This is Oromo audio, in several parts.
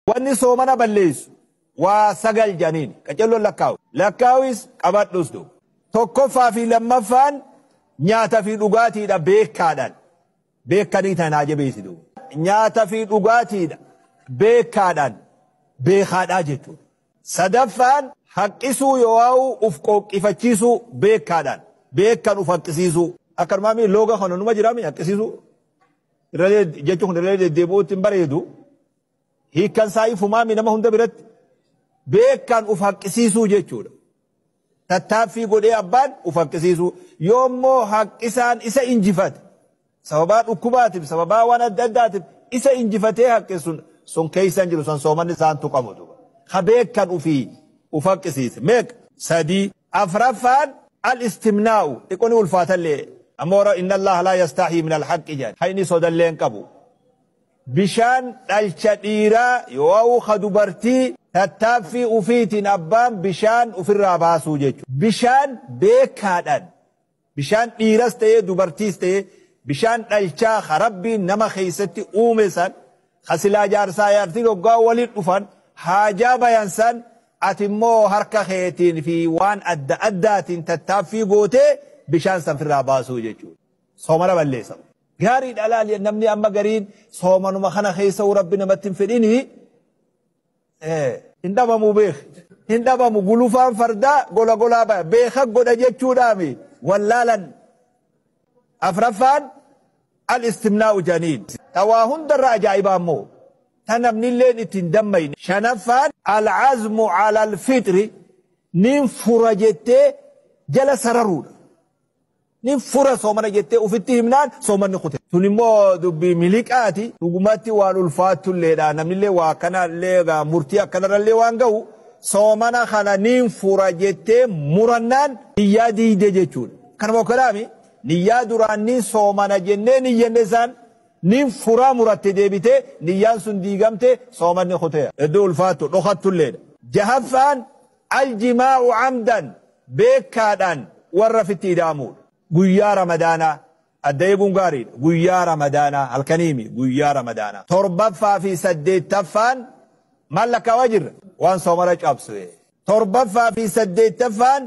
Wanni soomana balleessu waa 9 janiin qacelloon lakkaa'u. Lakkaa'uus qabadhus du. Tokkoffaa fi lammaffaan nyaata fi dhugaatiidha beekaadhaan. Beekanii tanaa jabeessitu. Nyaata fi dhugaatiidha beekaadhaan beekaadhaa jechuudha. Sadaffaan haqqisuu yoo uf qoqqifachiisuu beekaadhaan beekan uf haqqisiisuu. Akkanumaa looga kana numa jiraami haqqisiisuu. Irra jechuun irra deddeebi'uutti hin bareedu. Hiikkan isaa ifumaami nama hunda biratti beekan uf haqqisiisuu jechuudha. Tattaaffii godhee abbaan uf haqqisiisuu. Yoommoo haqqisaan isa injifate sababaa dhukkubaatiif sababaa waan adda addaatiif isa injifatee haqqisuun sun keessa hin jiru sun soomanni isaan tuqamu duuba. Ha beekan ufii uf haqqisiise. Meeqa? 3. Afraffaan al-istimnaa'u xiqqooni ulfaatallee ammoo inna Allaha laa yastaahii min al-haqqi jedhan. Hayni sodallee hin qabu. Bishaan dhalcha dhiiraa yoo ka dubartii tattaaffii ufiitiin abbaan bishaan ofirraa baasuu jechuudha. Bishaan beekaadhaan bishaan dhiiras ta'ee dubartiis ta'ee bishaan dhalchaa ka Rabbiin nama keessatti uume san ka silaa jaarsaa jaartiin hoggaa waliin dhufan haajaa bayan san ati immoo harka keetiin fi waan adda addaatiin tattaaffii gootee bishaan san ofirraa baasuu jechuudha. Soomana balleessa. Gaariidha laali namni amma gariin soomanuma kana keessa Rabbi namatti hin fedhini hin dhabamu beek hin dhabamu gulufaan fardaa gola golaa baya beeka godha jechuudhaami wallaalan. Afraffaan al-istimnaa'u janiin tawaa hundarra ajaa'ibaa immoo ta namnilleen ittiin dammayne. Shanaffaan al-azmu ala al-fixri nin fura jettee jala sararuudha. Nin fura soomana jettee ufitti himnaan soomanni kute. Tun immoo dubbii miliqaati. Dhugumatti waan ulfaattulleedha. Namnillee waa akkanallee murtii akkanarrallee waan gahu soomana kana nin fura jettee murannaan niyyaa diide jechuudha. Kanuma kanaami niyyaa duraan nin soomana jennee niyyenne isaan nin furaa muratte deebitee niyyaan sun diigamte soomanni kute. Hedduu ulfaattu dhokattulleedha. Jahaffaan aljimaa'u amdan beekaadhaan warra fitti ida'amuudha. Guyyaa Ramadaanaa adda eeguun gaariidha. Guyyaa Ramadaanaa halkaniimi guyyaa Ramadaanaa. 7ffaa fi 8ffaan maal lakkaawaa jirra? Waan soomana cabsu. 7ffaa fi 8ffaan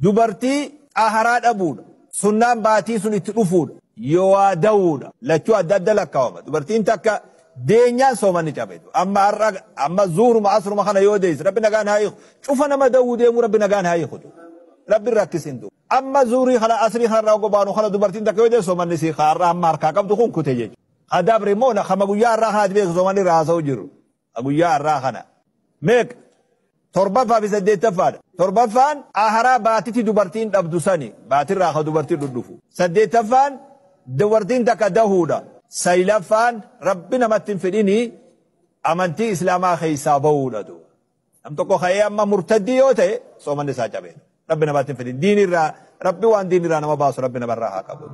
dubartii xaharaa dhabuudha. Sunnaan baatii sun itti dhufuudha. Yoo da'uudha. Lachuu adda adda lakkaawama. Dubartiin takka deenyaan soomanni cabe. Amma har'a amma zuuruma asruma kana yoo deesse Rabbi nagaan haa hiiku. Cufa nama da'uu deemuu Rabbi nagaan haa hiiku. Rabbi rakkisin du. Amma zuurii kana asrii kana irraa gobaanu kana dubartiin takka yoo deesse soomanni sii har'a amma harkaa qabdu kun kute jechuudha. Adabre immoo kama guyyaa har'aa kanaatti beeku soomanni irraa haasa'u jiru. Guyyaa har'aa kana. Meeqa? 7ffaa fi 8ffaadha. 7ffaan aharaa baatitti dubartiin dhabdu sani baatirraa ka dubartiin dhudhufu. 8ffaan dubartiin takka dahuudha. 9ffaan Rabbi namatti hin fedhini amantii Islaamaa keessaa bahuudha. Nam tokko ka'ee amma murtaddii yoo ta'e soomanni isaa cabeera. Rabbi namatti hin fedhin. Diinirraa Rabbi waan diinirraa nama baasu Rabbi namarraa haa qabu.